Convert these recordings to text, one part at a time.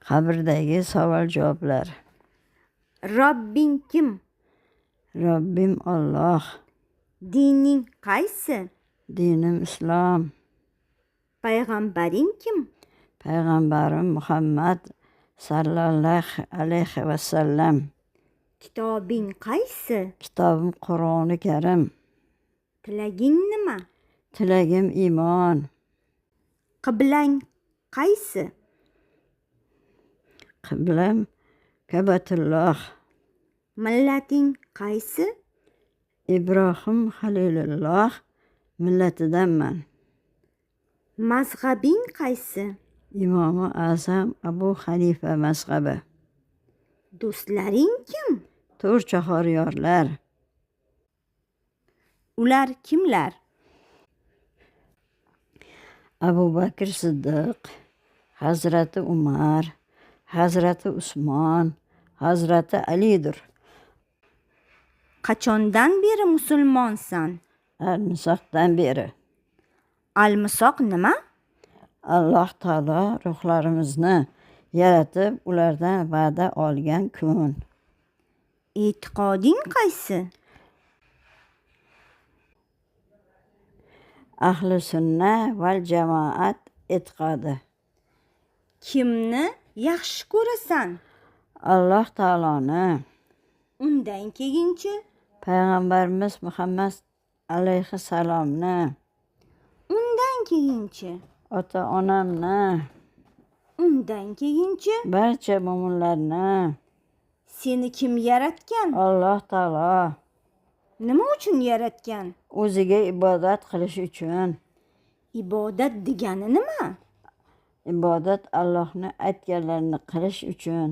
Qabrdagi savol-javoblar. Robbing kim? Robbim Alloh. Dining qaysi? Dinim Islom. Payg'ambaring kim? Payg'ambarim Muhammad sallallohu alayhi vasallam. Kitobing qaysi? Kitobim Qur'oni Karim. Tilaging nima? Tilagim iymon. Qiblang qaysi? Qiblam Ka'batulloh. Millating qaysi? Ibrohim Halilulloh millatidanman. Mazhabing qaysi? Imomi A'zam Abu Hanifa mazhabi. Do'stlaring kim? To'rt chahor yorlar. Ular kimlar? Abu Bakr Siddiq, Hazrati Umar, Hazrati Usmon, Hazrati Alidir. Qachondan beri musulmonsan? Almisoqdan beri. Almisoq nima? Alloh taolo ruhlarimizni yaratib, ulardan va'da olgan kun. E'tiqoding qaysi? Ahli sunna val jamoat e'tiqodi. Kimni yaxshi ko'rasan? Alloh taoloni. Undan keyinchi? Payg'ambarimiz Muhammad alayhissalomni. Undan keyinchi? Ota-onamni. Undan keyinchi? Barcha mo'minlarni. Seni kim yaratgan? Alloh taolo. Nima uchun yaratgan? O'ziga ibodat qilish uchun. Ibodat degani nima? Ibodat Allohni aytganlarini qilish uchun.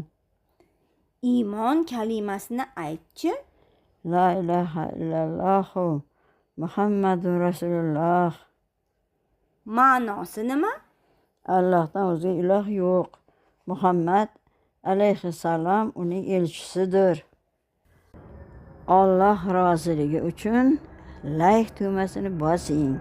Iymon kalimasini aytchi. La ilaha illallohu Muhammadun Rasululloh. Ma'nosi nima? Allohdan o'zga iloh yo'q. Muhammad alayhissalom uning elchisidir. Alloh roziligi uchun like tugmasini bosing.